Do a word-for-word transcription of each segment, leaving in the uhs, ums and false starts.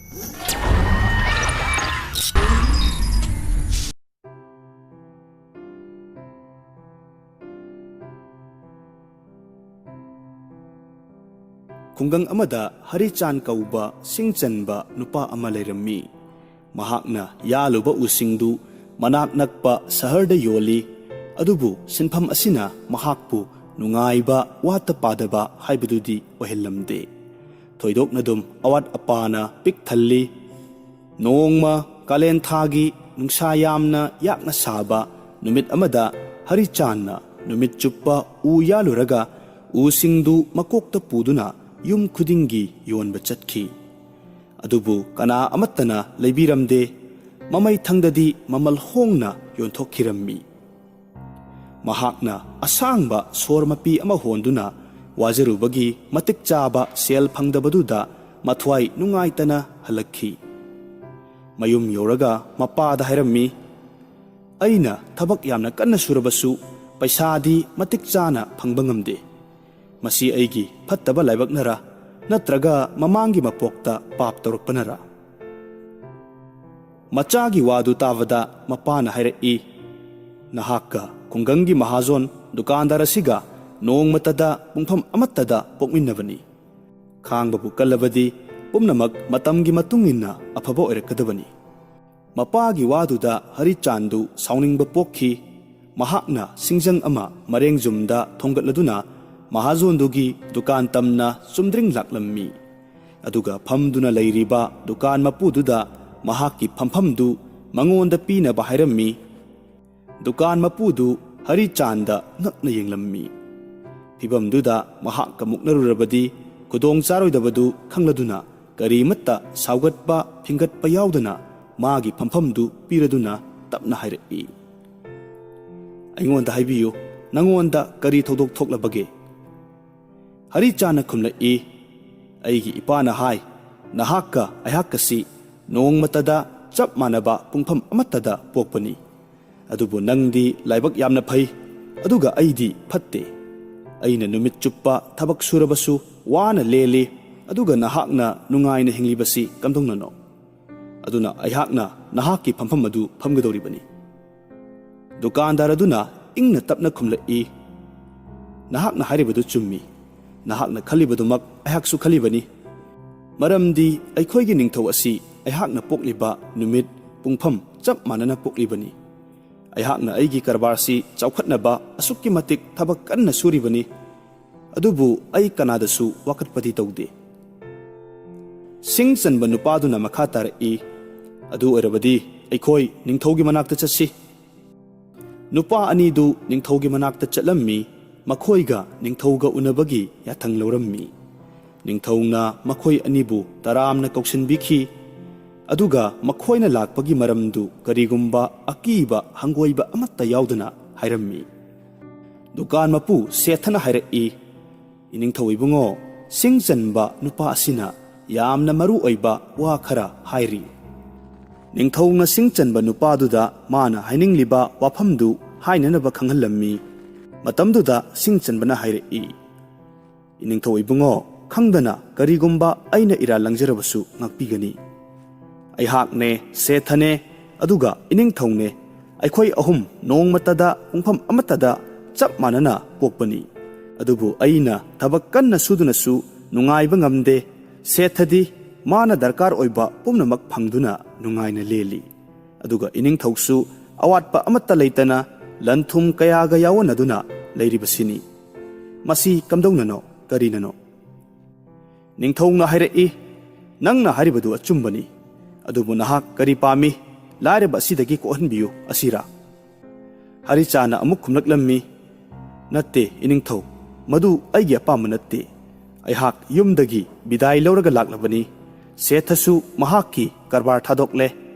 ꯈꯨꯡꯒꯪ ꯑꯃꯗ ꯍꯔꯤꯆꯥꯟ ꯀꯧꯕ ꯁꯤꯡ ꯆꯟꯕ ꯅꯨꯄꯥ ꯑꯃ ꯂꯩꯔꯝꯃꯤ꯫ ꯃꯍꯥꯛꯅ ꯌꯥꯜꯂꯨꯕ ꯎꯁꯤꯡꯗꯨ ꯃꯅꯥꯛ ꯅꯛꯄ ꯁꯍꯔꯗ ꯌꯣꯜꯂꯤ꯫ ꯑꯗꯨꯕꯨ ꯁꯤꯟꯐꯝ ꯑꯁꯤꯅ ꯃꯍꯥꯛꯄꯨ ꯅꯨꯡꯉꯥꯏꯕ, ꯋꯥꯠꯇ ꯄꯥꯗꯕ ꯍꯥꯏꯕꯗꯨꯗꯤ ꯑꯣꯏꯍꯜꯂꯝꯗꯦ꯫ ꯊꯣꯏꯗꯣꯛꯅꯗꯨꯝ ꯑꯋꯥꯠ ꯑꯄꯥꯅ ꯄꯤꯛ ꯊꯜꯂꯤ꯫ ꯅꯣꯡꯃ ꯀꯥꯂꯦꯟ ꯊꯥꯒꯤ ꯅꯨꯡꯁꯥ ꯌꯥꯝꯅ ꯌꯥꯛꯅ ꯁꯥꯕ ꯅꯨꯃꯤꯠ ꯑꯃꯗ ꯍꯔꯤꯆꯥꯟꯅ ꯅꯨꯃꯤꯠ ꯆꯨꯞꯄ ꯎ ꯌꯥꯜꯂꯨꯔꯒ ꯎꯁꯤꯡꯗꯨ ꯃꯀꯣꯛꯇ ꯄꯨꯗꯨꯅ ꯌꯨꯝ ꯈꯨꯗꯤꯡꯒꯤ ꯌꯣꯟꯕ ꯆꯠꯈꯤ꯫ ꯑꯗꯨꯕꯨ ꯀꯅꯥ ꯑꯃꯠꯇꯅ ꯂꯩꯕꯤꯔꯝꯗꯦ꯫ ꯃꯃꯩꯊꯪꯗꯗꯤ ꯃꯃꯜ ꯍꯣꯡꯅ ꯌꯣꯟꯊꯣꯛꯈꯤꯔꯝꯃꯤ꯫ ꯃꯍꯥꯛꯅ ꯑꯁꯥꯡꯕ ꯁꯣꯔ ꯃꯄꯤ ꯑꯃ ꯍꯣꯟꯗꯨꯅ ꯋꯥꯖꯔꯨꯕꯒꯤ ꯃꯇꯤꯛ ꯆꯥꯕ ꯁꯦꯜ ꯐꯪꯗꯕꯗꯨꯗ ꯃꯊ꯭ꯋꯥꯏ ꯅꯨꯡꯉꯥꯏꯇꯅ ꯍꯜꯂꯛꯈꯤ꯫ ꯃꯌꯨꯝ ꯌꯧꯔꯒ ꯃꯄꯥꯗ ꯍꯥꯏꯔꯝꯃꯤ, "ꯑꯩꯅ ꯊꯕꯛ ꯌꯥꯝꯅ ꯀꯟꯅ ꯁꯨꯔꯕꯁꯨ ꯄꯩꯁꯥꯗꯤ ꯃꯇꯤꯛ ꯆꯥꯅ ꯐꯪꯕ ꯉꯝꯗꯦ꯫ ꯃꯁꯤ ꯑꯩꯒꯤ ꯐꯠꯇꯕ ꯂꯥꯏꯕꯛꯅꯔꯥ, ꯅꯠꯇ꯭ꯔꯒ ꯃꯃꯥꯡꯒꯤ ꯃꯄꯣꯛꯇ ꯄꯥꯞ ꯇꯧꯔꯛꯄꯅꯔꯥ?" ꯃꯆꯥꯒꯤ ꯋꯥꯗꯨ ꯇꯥꯕꯗ ꯃꯄꯥꯅ ꯍꯥꯏꯔꯛꯏ, "ꯅꯍꯥꯛꯀ ꯈꯨꯡꯒꯪꯒꯤ ꯃꯍꯥꯖꯣꯟ ꯗꯨꯀꯥꯟꯗꯥꯔ ꯑꯁꯤꯒ ꯅꯣꯡꯃꯇꯗ ꯄꯨꯡꯐꯝ ꯑꯃꯠꯇꯗ ꯄꯣꯛꯃꯤꯟꯅꯕꯅꯤ꯫ ꯈꯥꯡꯕꯕꯨ ꯀꯜꯂꯕꯗꯤ ꯄꯨꯝꯅꯃꯛ ꯃꯇꯝꯒꯤ ꯃꯇꯨꯡ ꯏꯟꯅ ꯑꯐꯕ ꯑꯣꯏꯔꯛꯀꯗꯕꯅꯤ"꯫ ꯃꯄꯥꯒꯤ ꯋꯥꯗꯨꯗ ꯍꯔꯤꯆꯥꯟꯗꯨ ꯁꯥꯎꯅꯤꯡꯕ ꯄꯣꯛꯈꯤ꯫ ꯃꯍꯥꯛꯅ ꯁꯤꯡꯖꯪ ꯑꯃ ꯃꯔꯦꯡꯖꯨꯝꯗ ꯊꯣꯡꯒꯠꯂꯗꯨꯅ ꯃꯍꯥꯖꯣꯟꯗꯨꯒꯤ ꯗꯨꯀꯥꯟ ꯇꯝꯅ ꯆꯨꯝꯗ꯭ꯔꯤꯡ ꯂꯥꯛꯂꯝꯃꯤ꯫ ꯑꯗꯨꯒ ꯐꯝꯗꯨꯅ ꯂꯩꯔꯤꯕ ꯗꯨꯀꯥꯟ ꯃꯄꯨꯗꯨꯗ ꯃꯍꯥꯛꯀꯤ ꯐꯝꯐꯝꯗꯨ ꯃꯉꯣꯟꯗ ꯄꯤꯅꯕ ꯍꯥꯏꯔꯝꯃꯤ꯫ ꯗꯨꯀꯥꯟ ꯃꯄꯨꯗꯨ ꯍꯔꯤꯆꯥꯟꯗ ꯉꯛꯅ ꯌꯦꯡꯂꯝꯃꯤ꯫ ꯐꯤꯚꯝꯗꯨꯗ ꯃꯍꯥꯛꯀ ꯃꯨꯛꯅꯔꯨꯔꯕꯗꯤ ꯈꯨꯗꯣꯡ ꯆꯥꯔꯣꯏꯗꯕꯗꯨ ꯈꯪꯂꯗꯨꯅ ꯀꯔꯤꯃꯠꯇ ꯁꯥꯎꯒꯠꯄ ꯐꯤꯡꯒꯠꯄ ꯌꯥꯎꯗꯅ ꯃꯥꯒꯤ ꯐꯝꯐꯝꯗꯨ ꯄꯤꯔꯗꯨꯅ ꯇꯞꯅ ꯍꯥꯏꯔꯛꯏ, "ꯑꯩꯉꯣꯟꯗ ꯍꯥꯏꯕꯤꯌꯨ, ꯅꯉꯣꯟꯗ ꯀꯔꯤ ꯊꯧꯗꯣꯛ ꯊꯣꯛꯂꯕꯒꯦ?" ꯍꯔꯤꯆꯥꯟꯅ ꯈꯨꯝꯂꯛꯏ, "ꯑꯩꯒꯤ ꯏꯄꯥꯅ ꯍꯥꯏ, ꯅꯍꯥꯛꯀ ꯑꯩꯍꯥꯛꯀꯁꯤ ꯅꯣꯡꯃꯇꯗ ꯆꯞ ꯃꯥꯟꯅꯕ ꯄꯨꯡꯐꯝ ꯑꯃꯠꯇꯗ ꯄꯣꯛꯄꯅꯤ꯫ ꯑꯗꯨꯕꯨ ꯅꯪꯗꯤ ꯂꯥꯏꯕꯛ ꯌꯥꯝꯅ ꯐꯩ, ꯑꯗꯨꯒ ꯑꯩꯗꯤ ꯐꯠꯇꯦ꯫ ꯑꯩꯅ ꯅꯨꯃꯤꯠ ꯆꯨꯞꯄ ꯊꯕꯛ ꯁꯨꯔꯕꯁꯨ ꯋꯥꯅ ꯂꯦꯜꯂꯤ꯫ ꯑꯗꯨꯒ ꯅꯍꯥꯛꯅ ꯅꯨꯡꯉꯥꯏꯅ ꯍꯤꯡꯂꯤꯕꯁꯤ ꯀꯝꯗꯧꯅꯅꯣ? ꯑꯗꯨꯅ ꯑꯩꯍꯥꯛꯅ ꯅꯍꯥꯛꯀꯤ ꯐꯝꯐꯝ ꯑꯗꯨ ꯐꯝꯒꯗꯧꯔꯤꯕꯅꯤ꯫ ꯗꯨꯀꯥꯟꯗꯥꯔ ꯑꯗꯨꯅ ꯏꯪꯅ ꯇꯞꯅ ꯈꯨꯝꯂꯛꯏ, "ꯅꯍꯥꯛꯅ ꯍꯥꯏꯔꯤꯕꯗꯨ ꯆꯨꯝꯃꯤ꯫ ꯅꯍꯥꯛꯅ ꯈꯜꯂꯤꯕꯗꯨꯃꯛ ꯑꯩꯍꯥꯛꯁꯨ ꯈꯜꯂꯤꯕꯅꯤ꯫ ꯃꯔꯝꯗꯤ ꯑꯩꯈꯣꯏꯒꯤ ꯅꯤꯡꯊꯧ ꯑꯁꯤ ꯑꯩꯍꯥꯛꯅ ꯄꯣꯛꯂꯤꯕ ꯅꯨꯃꯤꯠ, ꯄꯨꯡꯐꯝ ꯆꯞ ꯃꯥꯟꯅꯅ ꯄꯣꯛꯂꯤꯕꯅꯤ꯫ ꯑꯩꯍꯥꯛꯅ ꯑꯩꯒꯤ ꯀꯔꯕꯥꯔꯁꯤ ꯆꯥꯎꯈꯠꯅꯕ ꯑꯁꯨꯛꯀꯤ ꯃꯇꯤꯛ ꯊꯕꯛ ꯀꯟꯅ ꯁꯨꯔꯤꯕꯅꯤ꯫ ꯑꯗꯨꯕꯨ ꯑꯩ ꯀꯅꯥꯗꯁꯨ ꯋꯥꯀꯠꯄꯗꯤ ꯇꯧꯗꯦ"꯫ ꯁꯤꯡ ꯆꯟꯕ ꯅꯨꯄꯥꯗꯨꯅ ꯃꯈꯥ ꯇꯥꯔꯛꯏ, "ꯑꯗꯨ ꯑꯣꯏꯔꯕꯗꯤ ꯑꯩꯈꯣꯏ ꯅꯤꯡꯊꯧꯒꯤ ꯃꯅꯥꯛꯇ ꯆꯠꯁꯤ"꯫ ꯅꯨꯄꯥ ꯑꯅꯤꯗꯨ ꯅꯤꯡꯊꯧꯒꯤ ꯃꯅꯥꯛꯇ ꯆꯠꯂꯝꯃꯤ, ꯃꯈꯣꯏꯒ ꯅꯤꯡꯊꯧꯒ ꯎꯅꯕꯒꯤ ꯌꯥꯊꯪ ꯂꯧꯔꯝꯃꯤ꯫ ꯅꯤꯡꯊꯧꯅ ꯃꯈꯣꯏ ꯑꯅꯤꯕꯨ ꯇꯔꯥꯝꯅ ꯀꯧꯁꯤꯟꯕꯤꯈꯤ, ꯑꯗꯨꯒ ꯃꯈꯣꯏꯅ ꯂꯥꯛꯄꯒꯤ ꯃꯔꯝꯗꯨ ꯀꯔꯤꯒꯨꯝꯕ ꯑꯀꯤꯕ ꯍꯪꯒꯣꯏꯕ ꯑꯃꯠꯇ ꯌꯥꯎꯗꯅ ꯍꯥꯏꯔꯝꯃꯤ꯫ ꯗꯨꯀꯥꯟ ꯃꯄꯨ ꯁꯦꯊꯅ ꯍꯥꯏꯔꯛꯏ, "ꯏꯅꯤꯡꯊꯧ ꯏꯕꯨꯡꯉꯣ, ꯁꯤꯡ ꯆꯟꯕ ꯅꯨꯄꯥ ꯑꯁꯤꯅ ꯌꯥꯝꯅ ꯃꯔꯨ ꯑꯣꯏꯕ ꯋꯥ ꯈꯔ ꯍꯥꯏꯔꯤ"꯫ ꯅꯤꯡꯊꯧꯅ ꯁꯤꯡ ꯆꯟꯕ ꯅꯨꯄꯥꯗꯨꯗ ꯃꯥꯅ ꯍꯥꯏꯅꯤꯡꯂꯤꯕ ꯋꯥꯐꯝꯗꯨ ꯍꯥꯏꯅꯅꯕ ꯈꯪꯍꯜꯂꯝꯃꯤ꯫ ꯃꯇꯝꯗꯨꯗ ꯁꯤꯡ ꯆꯟꯕꯅ ꯍꯥꯏꯔꯛꯏ, "ꯏꯅꯤꯡꯊꯧ ꯏꯕꯨꯡꯉꯣ, ꯈꯪꯗꯅ ꯀꯔꯤꯒꯨꯝꯕ ꯑꯩꯅ ꯏꯔꯥꯜ ꯂꯪꯖꯔꯕꯁꯨ ꯉꯥꯛꯄꯤꯒꯅꯤ꯫ ꯑꯩꯍꯥꯛꯅꯦ, ꯁꯦꯊꯅꯦ, ꯑꯗꯨꯒ ꯏꯅꯤꯡꯊꯧꯅꯦ꯫ ꯑꯩꯈꯣꯏ ꯑꯍꯨꯝ ꯅꯣꯡꯃꯇꯗ ꯄꯨꯡꯐꯝ ꯑꯃꯠꯇꯗ ꯆꯞ ꯃꯥꯟꯅꯅ ꯄꯣꯛꯄꯅꯤ꯫ ꯑꯗꯨꯕꯨ ꯑꯩꯅ ꯊꯕꯛ ꯀꯟꯅ ꯁꯨꯗꯨꯅꯁꯨ ꯅꯨꯡꯉꯥꯏꯕ ꯉꯝꯗꯦ꯫ ꯁꯦꯊꯗꯤ ꯃꯥꯅ ꯗꯔꯀꯥꯔ ꯑꯣꯏꯕ ꯄꯨꯝꯅꯃꯛ ꯐꯪꯗꯨꯅ ꯅꯨꯡꯉꯥꯏꯅ ꯂꯦꯜꯂꯤ꯫ ꯑꯗꯨꯒ ꯏꯅꯤꯡꯊꯧꯁꯨ ꯑꯋꯥꯠꯄ ꯑꯃꯠꯇ ꯂꯩꯇꯅ ꯂꯟ ꯊꯨꯝ ꯀꯌꯥꯒ ꯌꯥꯎꯅꯗꯨꯅ ꯂꯩꯔꯤꯕꯁꯤꯅꯤ꯫ ꯃꯁꯤ ꯀꯝꯗꯧꯅꯅꯣ, ꯀꯔꯤꯅꯅꯣ?" ꯅꯤꯡꯊꯧꯅ ꯍꯥꯏꯔꯛꯏ, "ꯅꯪꯅ ꯍꯥꯏꯔꯤꯕꯗꯨ ꯑꯆꯨꯝꯕꯅꯤ꯫ ꯑꯗꯨꯕꯨ ꯅꯍꯥꯛ ꯀꯔꯤ ꯄꯥꯝꯃꯤ? ꯂꯥꯏꯔꯕ ꯑꯁꯤꯗꯒꯤ ꯀꯣꯛꯍꯟꯕꯤꯌꯨ ꯑꯁꯤꯔꯥ?" ꯍꯔꯤꯆꯥꯅ ꯑꯃꯨꯛ ꯈꯨꯝꯂꯛꯂꯝꯃꯤ, "ꯅꯠꯇꯦ, ꯏꯅꯤꯡꯊꯧ, ꯃꯗꯨ ꯑꯩꯒꯤ ꯑꯄꯥꯝꯕ ꯅꯠꯇꯦ꯫ ꯑꯩꯍꯥꯛ ꯌꯨꯝꯗꯒꯤ ꯕꯤꯗꯥꯏ ꯂꯧꯔꯒ ꯂꯥꯛꯂꯕꯅꯤ꯫ ꯁꯦꯊꯁꯨ ꯃꯍꯥꯛꯀꯤ ꯀꯔꯕꯥꯔ ꯊꯥꯗꯣꯛꯂꯦ,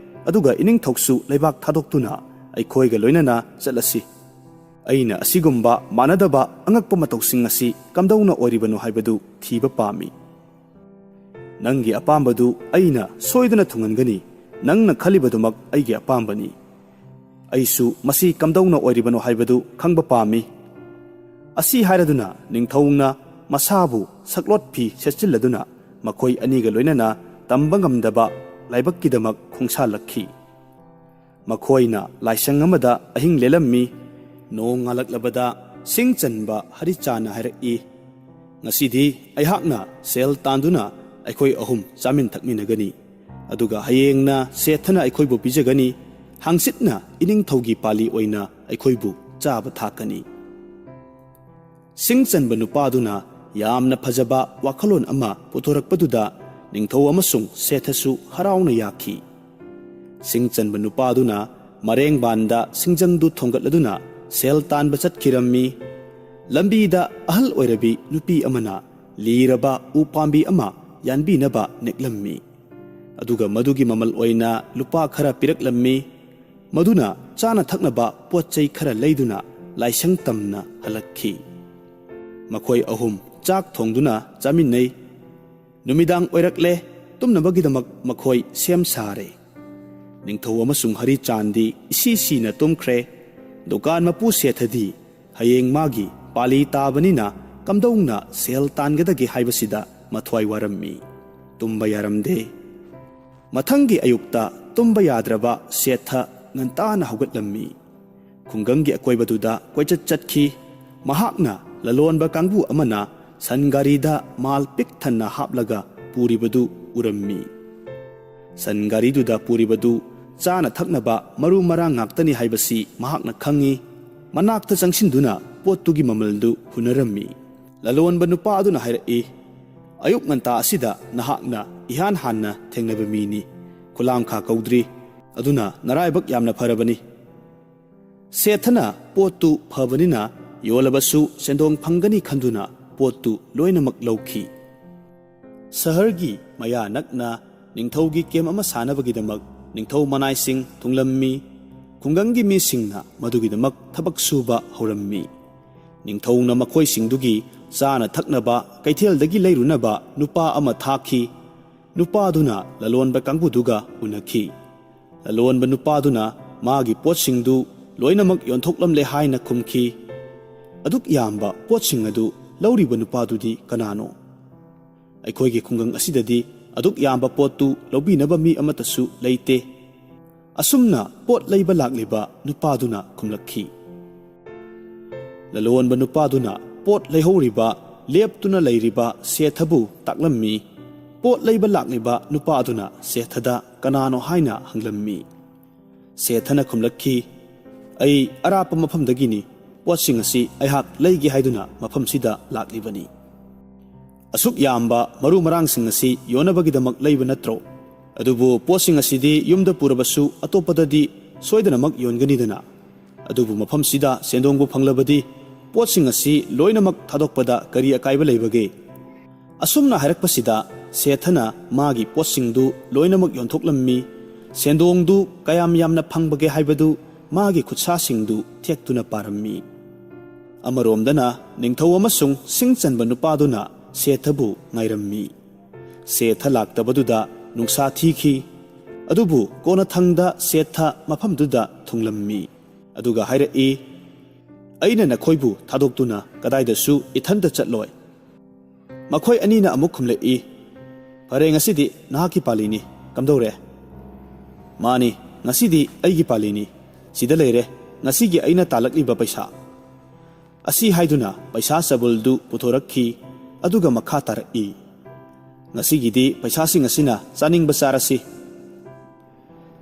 ꯑꯗꯨꯒ ꯏꯅꯤꯡꯊꯧꯁꯨ ꯂꯩꯕꯥꯛ ꯊꯥꯗꯣꯛꯇꯨꯅ ꯑꯩꯈꯣꯏꯒ ꯂꯣꯏꯅꯅ ꯆꯠꯂꯁꯤ꯫ ꯑꯩꯅ ꯑꯁꯤꯒꯨꯝꯕ ꯃꯥꯟꯅꯗꯕ ꯑꯉꯛꯄ ꯃꯇꯧꯁꯤꯡ ꯑꯁꯤ ꯀꯝꯗꯧꯅ ꯑꯣꯏꯔꯤꯕꯅꯣ ꯍꯥꯏꯕꯗꯨ ꯊꯤꯕ ꯄꯥꯝꯃꯤ꯫ ꯅꯪꯒꯤ ꯑꯄꯥꯝꯕꯗꯨ ꯑꯩꯅ ꯁꯣꯏꯗꯅ ꯊꯨꯡꯍꯟꯒꯅꯤ꯫ ꯅꯪꯅ ꯈꯜꯂꯤꯕꯗꯨꯃꯛ ꯑꯩꯒꯤ ꯑꯄꯥꯝꯕꯅꯤ꯫ ꯑꯩꯁꯨ ꯃꯁꯤ ꯀꯝꯗꯧꯅ ꯑꯣꯏꯔꯤꯕꯅꯣ ꯍꯥꯏꯕꯗꯨ ꯈꯪꯕ ꯄꯥꯝꯃꯤ"꯫ ꯑꯁꯤ ꯍꯥꯏꯔꯗꯨꯅ ꯅꯤꯡꯊꯧꯅ ꯃꯁꯥꯕꯨ ꯁꯛꯂꯣꯠ ꯐꯤ ꯁꯦꯠꯆꯤꯜꯂꯗꯨꯅ ꯃꯈꯣꯏ ꯑꯅꯤꯒ ꯂꯣꯏꯅꯅ ꯇꯝꯕ ꯉꯝꯗꯕ ꯂꯥꯏꯕꯛꯀꯤꯗꯃꯛ ꯈꯣꯡꯁꯥꯜꯂꯛꯈꯤ꯫ ꯃꯈꯣꯏꯅ ꯂꯥꯏꯁꯪ ꯑꯃꯗ ꯑꯍꯤꯡ ꯂꯦꯜꯂꯝꯃꯤ꯫ ꯅꯣꯡ ꯉꯥꯜꯂꯛꯂꯕꯗ ꯁꯤꯡ ꯆꯟꯕ ꯍꯔꯤꯆꯥꯟꯅ ꯍꯥꯏꯔꯛꯏ, "ꯉꯁꯤꯗꯤ ꯑꯩꯍꯥꯛꯅ ꯁꯦꯜ ꯇꯥꯟꯗꯨꯅ ꯑꯩꯈꯣꯏ ꯑꯍꯨꯝ ꯆꯥꯃꯤꯟ ꯊꯛꯃꯤꯟꯅꯒꯅꯤ꯫ ꯑꯗꯨꯒ ꯍꯌꯦꯡꯅ ꯁꯦꯊꯅ ꯑꯩꯈꯣꯏꯕꯨ ꯄꯤꯖꯒꯅꯤ꯫ ꯍꯥꯡꯆꯤꯠꯅ ꯏꯅꯤꯡꯊꯧꯒꯤ ꯄꯥꯂꯤ ꯑꯣꯏꯅ ꯑꯩꯈꯣꯏꯕꯨ ꯆꯥꯕ ꯊꯥꯛꯀꯅꯤ"꯫ ꯁꯤꯡ ꯆꯟꯕ ꯅꯨꯄꯥꯗꯨꯅ ꯌꯥꯝꯅ ꯐꯖꯕ ꯋꯥꯈꯜꯂꯣꯟ ꯑꯃ ꯄꯨꯊꯣꯔꯛꯄꯗꯨꯗ ꯅꯤꯡꯊꯧ ꯑꯃꯁꯨꯡ ꯁꯦꯊꯁꯨ ꯍꯔꯥꯎꯅ ꯌꯥꯈꯤ꯫ ꯁꯤꯡ ꯆꯟꯕ ꯅꯨꯄꯥꯗꯨꯅ ꯃꯔꯦꯡꯕꯥꯟꯗ ꯁꯤꯡꯖꯪꯗꯨ ꯊꯣꯡꯒꯠꯂꯗꯨꯅ ꯁꯦꯜ ꯇꯥꯟꯕ ꯆꯠꯈꯤꯔꯝꯃꯤ꯫ ꯂꯝꯕꯤꯗ ꯑꯍꯜ ꯑꯣꯏꯔꯕꯤ ꯅꯨꯄꯤ ꯑꯃꯅ ꯂꯤꯔꯕ ꯎ ꯄꯥꯝꯕꯤ ꯑꯃ ꯌꯥꯟꯕꯤꯅꯕ ꯅꯦꯛꯂꯝꯃꯤ꯫ ꯑꯗꯨꯒ ꯃꯗꯨꯒꯤ ꯃꯃꯜ ꯑꯣꯏꯅ ꯂꯨꯄꯥ ꯈꯔ ꯄꯤꯔꯛꯂꯝꯃꯤ꯫ ꯃꯗꯨꯅ ꯆꯥꯅ ꯊꯛꯅꯕ ꯄꯣꯠ ꯆꯩ ꯈꯔ ꯂꯩꯗꯨꯅ ꯂꯥꯏꯁꯪ ꯇꯝꯅ ꯍꯜꯂꯛꯈꯤ꯫ ꯃꯈꯣꯏ ꯑꯍꯨꯝ ꯆꯥꯛ ꯊꯣꯡꯗꯨꯅ ꯆꯥꯃꯤꯟꯅꯩ꯫ ꯅꯨꯃꯤꯗꯥꯡ ꯑꯣꯏꯔꯛꯂꯦ꯫ ꯇꯨꯝꯅꯕꯒꯤꯗꯃꯛ ꯃꯈꯣꯏ ꯁꯦꯝ ꯁꯥꯔꯦ꯫ ꯅꯤꯡꯊꯧ ꯑꯃꯁꯨꯡ ꯍꯔꯤꯆꯥꯟꯗꯤ ꯏꯁꯤ ꯁꯤꯅ ꯇꯨꯝꯈ꯭ꯔꯦ꯫ ꯗꯨꯀꯥꯟ ꯃꯄꯨ ꯁꯦꯊꯗꯤ ꯍꯌꯦꯡ ꯃꯥꯒꯤ ꯄꯥꯂꯤ ꯇꯥꯕꯅꯤꯅ ꯀꯝꯗꯧꯅ ꯁꯦꯜ ꯇꯥꯟꯒꯗꯒꯦ ꯍꯥꯏꯕꯁꯤꯗ ꯃꯊ꯭ꯋꯥꯏ ꯋꯥꯔꯝꯃꯤ꯫ ꯇꯨꯝꯕ ꯌꯥꯔꯝꯗꯦ꯫ ꯃꯊꯪꯒꯤ ꯑꯌꯨꯛꯇ ꯇꯨꯝꯕ ꯌꯥꯗ꯭ꯔꯕ ꯁꯦꯊ ꯉꯟꯇꯥꯅ ꯍꯧꯒꯠꯂꯝꯃꯤ꯫ ꯈꯨꯡꯒꯪꯒꯤ ꯑꯀꯣꯏꯕꯗꯨꯗ ꯀꯣꯏꯆꯠ ꯆꯠꯈꯤ꯫ ꯃꯍꯥꯛꯅ ꯂꯂꯣꯟꯕ ꯀꯥꯡꯕꯨ ꯑꯃꯅ ꯁꯟ ꯒꯥꯔꯤꯗ ꯃꯥꯜ ꯄꯤꯛ ꯊꯟꯅ ꯍꯥꯞꯂꯒ ꯄꯨꯔꯤꯕꯗꯨ ꯎꯔꯝꯃꯤ꯫ ꯁꯟ ꯒꯥꯔꯤꯗꯨꯗ ꯄꯨꯔꯤꯕꯗꯨ ꯆꯥꯅ ꯊꯛꯅꯕ ꯃꯔꯨ ꯃꯔꯥꯡ ꯉꯥꯛꯇꯅꯤ ꯍꯥꯏꯕꯁꯤ ꯃꯍꯥꯛꯅ ꯈꯪꯏ꯫ ꯃꯅꯥꯛꯇ ꯆꯪꯁꯤꯟꯗꯨꯅ ꯄꯣꯠꯇꯨꯒꯤ ꯃꯃꯜꯗꯨ ꯍꯨꯟꯅꯔꯝꯃꯤ꯫ ꯂꯂꯣꯟꯕ ꯅꯨꯄꯥ ꯑꯗꯨꯅ ꯍꯥꯏꯔꯛꯏ, "ꯑꯌꯨꯛ ꯉꯟꯇꯥ ꯑꯁꯤꯗ ꯅꯍꯥꯛꯅ ꯏꯍꯥꯟ ꯍꯥꯟꯅ ꯊꯦꯡꯅꯕ ꯃꯤꯅꯤ꯫ ꯈꯨꯂꯥꯡꯈꯥ ꯀꯧꯗ꯭ꯔꯤ꯫ ꯑꯗꯨꯅ ꯅꯔꯥꯏꯕꯛ ꯌꯥꯝꯅ ꯐꯔꯕꯅꯤ"꯫ ꯁꯦꯊꯅ ꯄꯣꯠꯇꯨ ꯐꯕꯅꯤꯅ ꯌꯣꯜꯂꯕꯁꯨ ꯁꯦꯟꯗꯣꯡ ꯐꯪꯒꯅꯤ ꯈꯟꯗꯨꯅ ꯄꯣꯠꯇꯨ ꯂꯣꯏꯅꯃꯛ ꯂꯧꯈꯤ꯫ ꯁꯍꯔꯒꯤ ꯃꯌꯥ ꯅꯛꯅ ꯅꯤꯡꯊꯧꯒꯤ ꯀꯦꯝ ꯑꯃ ꯁꯥꯅꯕꯒꯤꯗꯃꯛ ꯅꯤꯡꯊꯧ ꯃꯅꯥꯏꯁꯤꯡ ꯊꯨꯡꯂꯝꯃꯤ꯫ ꯈꯨꯡꯒꯪꯒꯤ ꯃꯤꯁꯤꯡꯅ ꯃꯗꯨꯒꯤꯗꯃꯛ ꯊꯕꯛ ꯁꯨꯕ ꯍꯧꯔꯝꯃꯤ꯫ ꯅꯤꯡꯊꯧꯅ ꯃꯈꯣꯏꯁꯤꯡꯗꯨꯒꯤ ꯆꯥꯅ ꯊꯛꯅꯕ ꯀꯩꯊꯦꯜꯗꯒꯤ ꯂꯩꯔꯨꯅꯕ ꯅꯨꯄꯥ ꯑꯃ ꯊꯥꯈꯤ꯫ ꯅꯨꯄꯥꯗꯨꯅ ꯂꯂꯣꯟꯕ ꯀꯥꯡꯕꯨꯗꯨꯒ ꯎꯅꯈꯤ꯫ ꯂꯂꯣꯟꯕ ꯅꯨꯄꯥꯗꯨꯅ ꯃꯥꯒꯤ ꯄꯣꯠꯁꯤꯡꯗꯨ ꯂꯣꯏꯅꯃꯛ ꯌꯣꯟꯊꯣꯛꯂꯝꯂꯦ ꯍꯥꯏꯅ ꯈꯨꯝꯈꯤ꯫ ꯑꯗꯨꯛ ꯌꯥꯝꯕ ꯄꯣꯠꯁꯤꯡ ꯑꯗꯨ ꯂꯧꯔꯤꯕ ꯅꯨꯄꯥꯗꯨꯗꯤ ꯀꯅꯥꯅꯣ? ꯑꯩꯈꯣꯏꯒꯤ ꯈꯨꯡꯒꯪ ꯑꯁꯤꯗꯗꯤ ꯑꯗꯨꯛ ꯌꯥꯝꯕ ꯄꯣꯠꯇꯨ ꯂꯧꯕꯤꯅꯕ ꯃꯤ ꯑꯃꯠꯇꯁꯨ ꯂꯩꯇꯦ꯫ ꯑꯁꯨꯝꯅ ꯄꯣꯠ ꯂꯩꯕ ꯂꯥꯛꯂꯤꯕ ꯅꯨꯄꯥꯗꯨꯅ ꯈꯨꯝꯂꯛꯈꯤ꯫ ꯂꯂꯣꯟꯕ ꯅꯨꯄꯥꯗꯨꯅ ꯄꯣꯠ ꯂꯩꯍꯧꯔꯤꯕ, ꯂꯦꯞꯇꯨꯅ ꯂꯩꯔꯤꯕ ꯁꯦꯊꯕꯨ ꯇꯥꯛꯂꯝꯃꯤ꯫ ꯄꯣꯠ ꯂꯩꯕ ꯂꯥꯛꯂꯤꯕ ꯅꯨꯄꯥꯗꯨꯅ ꯁꯦꯊꯗ ꯀꯅꯥꯅꯣ ꯍꯥꯏꯅ ꯍꯪꯂꯝꯃꯤ꯫ ꯁꯦꯊꯅ ꯈꯨꯝꯂꯛꯈꯤ, "ꯑꯩ ꯑꯔꯥꯞꯄ ꯃꯐꯝꯗꯒꯤꯅꯤ꯫ ꯄꯣꯠꯁꯤꯡ ꯑꯁꯤ ꯑꯩꯍꯥꯛ ꯂꯩꯒꯦ ꯍꯥꯏꯗꯨꯅ ꯃꯐꯝꯁꯤꯗ ꯂꯥꯛꯂꯤꯕꯅꯤ꯫" "ꯑꯁꯨꯛ ꯌꯥꯝꯕ ꯃꯔꯨ ꯃꯔꯥꯡꯁꯤꯡ ꯑꯁꯤ ꯌꯣꯟꯅꯕꯒꯤꯗꯃꯛ ꯂꯩꯕ ꯅꯠꯇ꯭ꯔꯣ? ꯑꯗꯨꯕꯨ ꯄꯣꯠꯁꯤꯡ ꯑꯁꯤꯗꯤ ꯌꯨꯝꯗ ꯄꯨꯔꯕꯁꯨ ꯑꯇꯣꯞꯄꯗꯗꯤ ꯁꯣꯏꯗꯅꯃꯛ ꯌꯣꯟꯒꯅꯤꯗꯅ꯫ ꯑꯗꯨꯕꯨ ꯃꯐꯝꯁꯤꯗ ꯁꯦꯟꯗꯣꯡꯕꯨ ꯐꯪꯂꯕꯗꯤ ꯄꯣꯠꯁꯤꯡ ꯑꯁꯤ ꯂꯣꯏꯅꯃꯛ ꯊꯥꯗꯣꯛꯄꯗ ꯀꯔꯤ ꯑꯀꯥꯏꯕ ꯂꯩꯕꯒꯦ?" ꯑꯁꯨꯝꯅ ꯍꯥꯏꯔꯛꯄꯁꯤꯗ ꯁꯦꯊꯅ ꯃꯥꯒꯤ ꯄꯣꯠꯁꯤꯡꯗꯨ ꯂꯣꯏꯅꯃꯛ ꯌꯣꯟꯊꯣꯛꯂꯝꯃꯤ꯫ ꯁꯦꯟꯗꯣꯡꯗꯨ ꯀꯌꯥꯝ ꯌꯥꯝꯅ ꯐꯪꯕꯒꯦ ꯍꯥꯏꯕꯗꯨ ꯃꯥꯒꯤ ꯈꯨꯠꯁꯥꯁꯤꯡꯗꯨ ꯊꯦꯛꯇꯨꯅ ꯄꯥꯔꯝꯃꯤ꯫ ꯑꯃꯔꯣꯝꯗꯅ ꯅꯤꯡꯊꯧ ꯑꯃꯁꯨꯡ ꯁꯤꯡ ꯆꯟꯕ ꯅꯨꯄꯥꯗꯨꯅ ꯁꯦꯊꯕꯨ ꯉꯥꯏꯔꯝꯃꯤ꯫ ꯁꯦꯊ ꯂꯥꯛꯇꯕꯗꯨꯗ ꯅꯨꯡꯁꯥ ꯊꯤꯈꯤ꯫ ꯑꯗꯨꯕꯨ ꯀꯣꯟꯅꯊꯪꯗ ꯁꯦꯊ ꯃꯐꯝꯗꯨꯗ ꯊꯨꯡꯂꯝꯃꯤ꯫ ꯑꯗꯨꯒ ꯍꯥꯏꯔꯛꯏ, "ꯑꯩꯅ ꯅꯈꯣꯏꯕꯨ ꯊꯥꯗꯣꯛꯇꯨꯅ ꯀꯗꯥꯏꯗꯁꯨ ꯏꯊꯟꯇ ꯆꯠꯂꯣꯏ꯫" ꯃꯈꯣꯏ ꯑꯅꯤꯅ ꯑꯃꯨꯛ ꯈꯨꯝꯂꯛꯏ, "ꯐꯔꯦ, ꯉꯁꯤꯗꯤ ꯅꯍꯥꯛꯀꯤ ꯄꯥꯜꯂꯤꯅꯤ꯫ ꯀꯝꯗꯧꯔꯦ?" "ꯃꯥꯅꯤ, ꯉꯁꯤꯗꯤ ꯑꯩꯒꯤ ꯄꯥꯜꯂꯤꯅꯤ꯫ ꯁꯤꯗ ꯂꯩꯔꯦ ꯉꯁꯤꯒꯤ ꯑꯩꯅ ꯇꯥꯜꯂꯛꯂꯤꯕ ꯄꯩꯁꯥ꯫" ꯑꯁꯤ ꯍꯥꯏꯗꯨꯅ ꯄꯩꯁꯥ ꯆꯕꯨꯜꯗꯨ ꯄꯨꯊꯣꯔꯛꯈꯤ꯫ ꯑꯗꯨꯒ ꯃꯈꯥ ꯇꯥꯔꯛꯏ, "ꯉꯁꯤꯒꯤꯗꯤ ꯄꯩꯁꯥꯁꯤꯡ ꯑꯁꯤꯅ ꯆꯥꯅꯤꯡꯕ ꯆꯥꯔꯁꯤ꯫"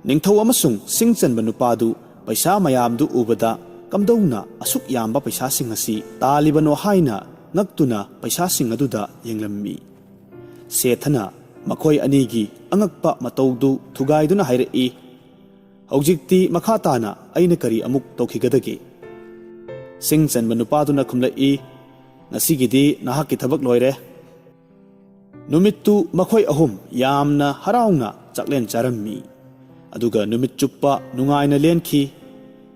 ꯅꯤꯡꯊꯧ ꯑꯃꯁꯨꯡ ꯁꯤꯡ ꯆꯟꯕ ꯅꯨꯄꯥꯗꯨ ꯄꯩꯁꯥ ꯃꯌꯥꯝꯗꯨ ꯎꯕꯗ, "ꯀꯝꯗꯧꯅ ꯑꯁꯨꯛ ꯌꯥꯝꯕ ꯄꯩꯁꯥꯁꯤꯡ ꯑꯁꯤ ꯇꯥꯜꯂꯤꯕꯅꯣ?" ꯍꯥꯏꯅ ꯉꯛꯇꯨꯅ ꯄꯩꯁꯥꯁꯤꯡ ꯑꯗꯨꯗ ꯌꯦꯡꯂꯝꯃꯤ꯫ ꯁꯦꯊꯅ ꯃꯈꯣꯏ ꯑꯅꯤꯒꯤ ꯑꯉꯛꯄ ꯃꯇꯧꯗꯨ ꯊꯨꯒꯥꯏꯗꯨꯅ ꯍꯥꯏꯔꯛꯏ, "ꯍꯧꯖꯤꯛꯇꯤ ꯃꯈꯥ ꯇꯥꯅ ꯑꯩꯅ ꯀꯔꯤ ꯑꯃꯨꯛ ꯇꯧꯈꯤꯒꯗꯒꯦ?" ꯁꯤꯡ ꯆꯟꯕ ꯅꯨꯄꯥꯗꯨꯅ ꯈꯨꯝꯂꯛꯏ, "ꯉꯁꯤꯒꯤꯗꯤ ꯅꯍꯥꯛꯀꯤ ꯊꯕꯛ ꯂꯣꯏꯔꯦ꯫" ꯅꯨꯃꯤꯠꯇꯨ ꯃꯈꯣꯏ ꯑꯍꯨꯝ ꯌꯥꯝꯅ ꯍꯔꯥꯎꯅ ꯆꯥꯛꯂꯦꯟ ꯆꯥꯔꯝꯃꯤ꯫ ꯑꯗꯨꯒ ꯅꯨꯃꯤꯠ ꯆꯨꯞꯄ ꯅꯨꯡꯉꯥꯏꯅ ꯂꯦꯟꯈꯤ꯫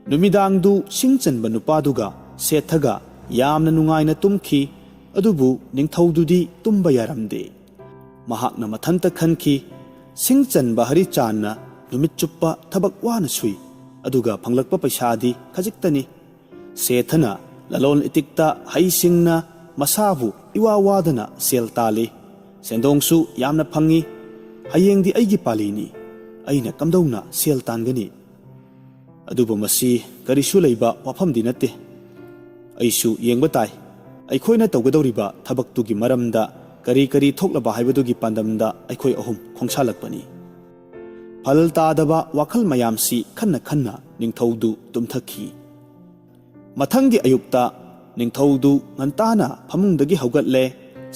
ꯅꯨꯃꯤꯗꯥꯡꯗꯨ ꯁꯤꯡ ꯆꯟꯕ ꯅꯨꯄꯥꯗꯨꯒ ꯁꯦꯊꯒ ꯌꯥꯝꯅ ꯅꯨꯡꯉꯥꯏꯅ ꯇꯨꯝꯈꯤ꯫ ꯑꯗꯨꯕꯨ ꯅꯤꯡꯊꯧꯗꯨꯗꯤ ꯇꯨꯝꯕ ꯌꯥꯔꯝꯗꯦ꯫ ꯃꯍꯥꯛꯅ ꯃꯊꯟꯇ ꯈꯟꯈꯤ, "ꯁꯤꯡ ꯆꯟꯕ ꯍꯔꯤꯆꯥꯟꯅ ꯅꯨꯃꯤꯠ ꯆꯨꯞꯄ ꯊꯕꯛ ꯋꯥꯅ ꯁꯨꯏ, ꯑꯗꯨꯒ ꯐꯪꯂꯛꯄ ꯄꯩꯁꯥꯗꯤ ꯈꯖꯤꯛꯇꯅꯤ꯫ ꯁꯦꯊꯅ ꯂꯂꯣꯟ ꯏꯇꯤꯛꯇ ꯍꯩꯁꯤꯡꯅ ꯃꯁꯥꯕꯨ ꯏꯋꯥ ꯋꯥꯗꯅ ꯁꯦꯜ ꯇꯥꯜꯂꯤ꯫ ꯁꯦꯟꯗꯣꯡꯁꯨ ꯌꯥꯝꯅ ꯐꯪꯏ꯫ ꯍꯌꯦꯡꯗꯤ ꯑꯩꯒꯤ ꯄꯥꯂꯤꯅꯤ꯫ ꯑꯩꯅ ꯀꯝꯗꯧꯅ ꯁꯦꯜ ꯇꯥꯟꯒꯅꯤ? ꯑꯗꯨꯕꯨ ꯃꯁꯤ ꯀꯔꯤꯁꯨ ꯂꯩꯕ ꯋꯥꯐꯝꯗꯤ ꯅꯠꯇꯦ꯫ ꯑꯩꯁꯨ ꯌꯦꯡꯕ ꯇꯥꯏ꯫ ꯑꯩꯈꯣꯏꯅ ꯇꯧꯒꯗꯧꯔꯤꯕ ꯊꯕꯛꯇꯨꯒꯤ ꯃꯔꯝꯗ ꯀꯔꯤ ꯀꯔꯤ ꯊꯣꯛꯂꯕ ꯍꯥꯏꯕꯗꯨꯒꯤ ꯄꯥꯟꯗꯝꯗ ꯑꯩꯈꯣꯏ ꯑꯍꯨꯝ ꯈꯣꯡꯁꯥꯜꯂꯛꯄꯅꯤ꯫ ꯐꯜ ꯇꯥꯗꯕ ꯋꯥꯈꯜ ꯃꯌꯥꯝꯁꯤ ꯈꯟꯅ ꯈꯟꯅ ꯅꯤꯡꯊꯧꯗꯨ ꯇꯨꯝꯊꯈꯤ꯫ ꯃꯊꯪꯒꯤ ꯑꯌꯨꯛꯇ ꯅꯤꯡꯊꯧꯗꯨ ꯉꯟꯇꯥꯅ ꯐꯃꯨꯡꯗꯒꯤ ꯍꯧꯒꯠꯂꯦ,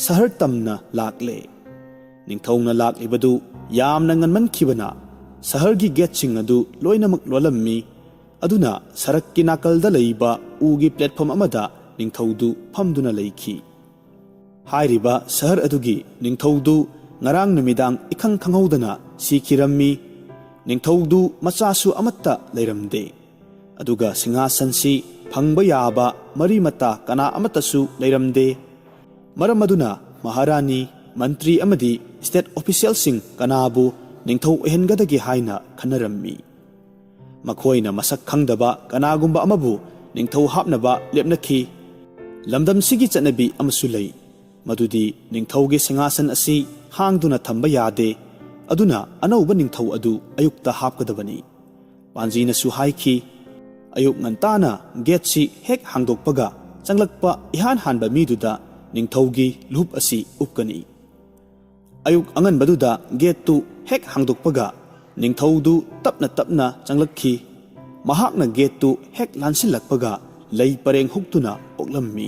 ꯁꯍꯔ ꯇꯝꯅ ꯂꯥꯛꯂꯦ꯫ ꯅꯤꯡꯊꯧꯅ ꯂꯥꯛꯂꯤꯕꯗꯨ ꯌꯥꯝꯅ ꯉꯟꯃꯟꯈꯤꯕꯅ ꯁꯍꯔꯒꯤ ꯒꯦꯠꯁꯤꯡ ꯑꯗꯨ ꯂꯣꯏꯅꯃꯛ ꯂꯣꯜꯂꯝꯃꯤ꯫ ꯑꯗꯨꯅ ꯁꯔꯛꯀꯤ ꯅꯥꯀꯜꯗ ꯂꯩꯕ ꯎꯒꯤ ꯄ꯭ꯂꯦꯠꯐꯣꯝ ꯑꯃꯗ ꯅꯤꯡꯊꯧꯗꯨ ꯐꯝꯗꯨꯅ ꯂꯩꯈꯤ꯫ ꯍꯥꯏꯔꯤꯕ ꯁꯍꯔ ꯑꯗꯨꯒꯤ ꯅꯤꯡꯊꯧꯗꯨ ꯉꯔꯥꯡ ꯅꯨꯃꯤꯗꯥꯡ ꯏꯈꯪ ꯈꯪꯍꯧꯗꯅ ꯁꯤꯈꯤꯔꯝꯃꯤ꯫ ꯅꯤꯡꯊꯧꯗꯨ ꯃꯆꯥꯁꯨ ꯑꯃꯠꯇ ꯂꯩꯔꯝꯗꯦ꯫ ꯑꯗꯨꯒ ꯁꯤꯡꯍꯥꯁꯟꯁꯤ ꯐꯪꯕ ꯌꯥꯕ ꯃꯔꯤ ꯃꯇꯥ ꯀꯅꯥ ꯑꯃꯠꯇꯁꯨ ꯂꯩꯔꯝꯗꯦ꯫ ꯃꯔꯝ ꯑꯗꯨꯅ ꯃꯍꯥꯔꯥꯅꯤ, ꯃꯟꯇ꯭ꯔꯤ ꯑꯃꯗꯤ ꯁ꯭ꯇꯦꯠ ꯑꯣꯐꯤꯁꯤꯌꯦꯜꯁꯤꯡ ꯀꯅꯥꯕꯨ ꯅꯤꯡꯊꯧ ꯑꯣꯏꯍꯟꯒꯗꯒꯦ ꯍꯥꯏꯅ ꯈꯟꯅꯔꯝꯃꯤ꯫ ꯃꯈꯣꯏꯅ ꯃꯁꯛ ꯈꯪꯗꯕ ꯀꯅꯥꯒꯨꯝꯕ ꯑꯃꯕꯨ ꯅꯤꯡꯊꯧ ꯍꯥꯞꯅꯕ ꯂꯦꯞꯅꯈꯤ꯫ ꯂꯝꯗꯝꯁꯤꯒꯤ ꯆꯠꯅꯕꯤ ꯑꯃꯁꯨ ꯂꯩ, ꯃꯗꯨꯗꯤ ꯅꯤꯡꯊꯧꯒꯤ ꯁꯤꯡꯍꯥꯁꯟ ꯑꯁꯤ ꯍꯥꯡꯗꯨꯅ ꯊꯝꯕ ꯌꯥꯗꯦ꯫ ꯑꯗꯨꯅ ꯑꯅꯧꯕ ꯅꯤꯡꯊꯧ ꯑꯗꯨ ꯑꯌꯨꯛꯇ ꯍꯥꯞꯀꯗꯕꯅꯤ꯫ ꯄꯥꯟꯖꯤꯅꯁꯨ ꯍꯥꯏꯈꯤ, "ꯑꯌꯨꯛ ꯉꯟꯇꯥꯅ ꯒꯦꯠꯁꯤ ꯍꯦꯛ ꯍꯥꯡꯗꯣꯛꯄꯒ ꯆꯪꯂꯛꯄ ꯏꯍꯥꯟ ꯍꯥꯟꯕ ꯃꯤꯗꯨꯗ ꯅꯤꯡꯊꯧꯒꯤ ꯂꯨꯍꯨꯞ ꯑꯁꯤ ꯎꯞꯀꯅꯤ꯫ ꯑꯌꯨꯛ ꯑꯉꯟꯕꯗꯨꯗ ꯒꯦꯠꯇꯨ ꯍꯦꯛ ꯍꯥꯡꯗꯣꯛꯄꯒ ꯅꯤꯡꯊꯧꯗꯨ ꯇꯞꯅ ꯇꯞꯅ ꯆꯪꯂꯛꯈꯤ꯫ ꯃꯍꯥꯛꯅ ꯒꯦꯠꯇꯨ ꯍꯦꯛ ꯂꯥꯟꯁꯤꯜꯂꯛꯄꯒ ꯂꯩ ꯄꯔꯦꯡ ꯍꯨꯛꯇꯨꯅ ꯑꯣꯛꯂꯝꯃꯤ꯫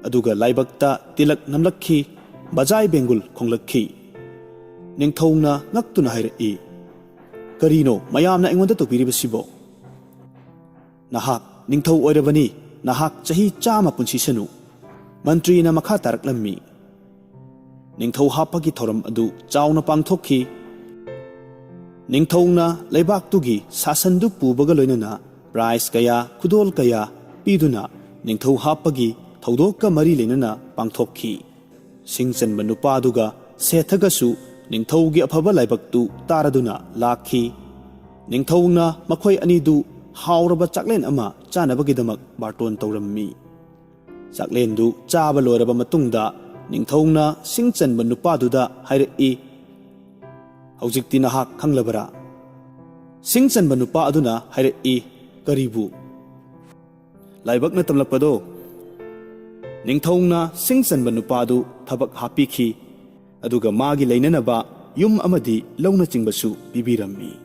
ꯑꯗꯨꯒ ꯂꯥꯏꯕꯛꯇ ꯇꯤꯂꯛ ꯅꯝꯂꯛꯈꯤ, ꯕꯖꯥꯏ ꯕꯦꯡꯒꯨꯜ ꯈꯣꯡꯂꯛꯈꯤ꯫" ꯅꯤꯡꯊꯧꯅ ꯉꯛꯇꯨꯅ ꯍꯥꯏꯔꯛꯏ, "ꯀꯔꯤꯅꯣ ꯃꯌꯥꯝꯅ ꯑꯩꯉꯣꯟꯗ ꯇꯧꯕꯤꯔꯤꯕꯁꯤꯕꯣ?" "ꯅꯍꯥꯛ ꯅꯤꯡꯊꯧ ꯑꯣꯏꯔꯕꯅꯤ, ꯅꯍꯥꯛ ꯆꯍꯤ ꯆꯥꯝꯃ ꯄꯨꯟꯁꯤꯁꯅꯨ꯫" ꯃꯟꯇ꯭ꯔꯤꯅ ꯃꯈꯥ ꯇꯥꯔꯛꯂꯝꯃꯤ, "ꯅꯤꯡꯊꯧ ꯍꯥꯞꯄꯒꯤ ꯊꯧꯔꯝ ꯑꯗꯨ ꯆꯥꯎꯅ ꯄꯥꯡꯊꯣꯛꯈꯤ꯫ ꯅꯤꯡꯊꯧꯅ ꯂꯩꯕꯥꯛꯇꯨꯒꯤ ꯁꯥꯁꯟꯗꯨ ꯄꯨꯕꯒ ꯂꯣꯏꯅꯅ ꯄ꯭ꯔꯥꯏꯖ ꯀꯌꯥ, ꯈꯨꯗꯣꯜ ꯀꯌꯥ ꯄꯤꯗꯨꯅ ꯅꯤꯡꯊꯧ ꯍꯥꯞꯄꯒꯤ ꯊꯧꯗꯣꯛꯀ ꯃꯔꯤ ꯂꯩꯅꯅ ꯄꯥꯡꯊꯣꯛꯈꯤ꯫ ꯁꯤꯡ ꯆꯟꯕ ꯅꯨꯄꯥꯗꯨꯒ ꯁꯦꯊꯒꯁꯨ ꯅꯤꯡꯊꯧꯒꯤ ꯑꯐꯕ ꯂꯥꯏꯕꯛꯇꯨ ꯇꯥꯔꯗꯨꯅ ꯂꯥꯛꯈꯤ꯫ ꯅꯤꯡꯊꯧꯅ ꯃꯈꯣꯏ ꯑꯅꯤꯗꯨ ꯍꯥꯎꯔꯕ ꯆꯥꯛꯂꯦꯟ ꯑꯃ ꯆꯥꯅꯕꯒꯤꯗꯃꯛ ꯕꯥꯔꯇꯣꯟ ꯇꯧꯔꯝꯃꯤ꯫ ꯆꯥꯛꯂꯦꯟꯗꯨ ꯆꯥꯕ ꯂꯣꯏꯔꯕ ꯃꯇꯨꯡꯗ ꯅꯤꯡꯊꯧꯅ ꯁꯤꯡ ꯆꯟꯕ ꯅꯨꯄꯥꯗꯨꯗ ꯍꯥꯏꯔꯛꯏ, "ꯍꯧꯖꯤꯛꯇꯤ ꯅꯍꯥꯛ ꯈꯪꯂꯕꯔꯥ?" ꯁꯤꯡ ꯆꯟꯕ ꯅꯨꯄꯥ ꯑꯗꯨꯅ ꯍꯥꯏꯔꯛꯏ, "ꯀꯔꯤꯕꯨ?" ꯂꯥꯏꯕꯛꯅ ꯇꯝꯂꯛꯄꯗꯣ, ꯅꯤꯡꯊꯧꯅ ꯁꯤꯡ ꯆꯟꯕ ꯅꯨꯄꯥꯗꯨ ꯊꯕꯛ ꯍꯥꯞꯄꯤꯈꯤ, ꯑꯗꯨꯒ ꯃꯥꯒꯤ ꯂꯩꯅꯅꯕ ꯌꯨꯝ ꯑꯃꯗꯤ ꯂꯧꯅꯆꯤꯡꯕꯁꯨ ꯄꯤꯕꯤꯔꯝꯃꯤ꯫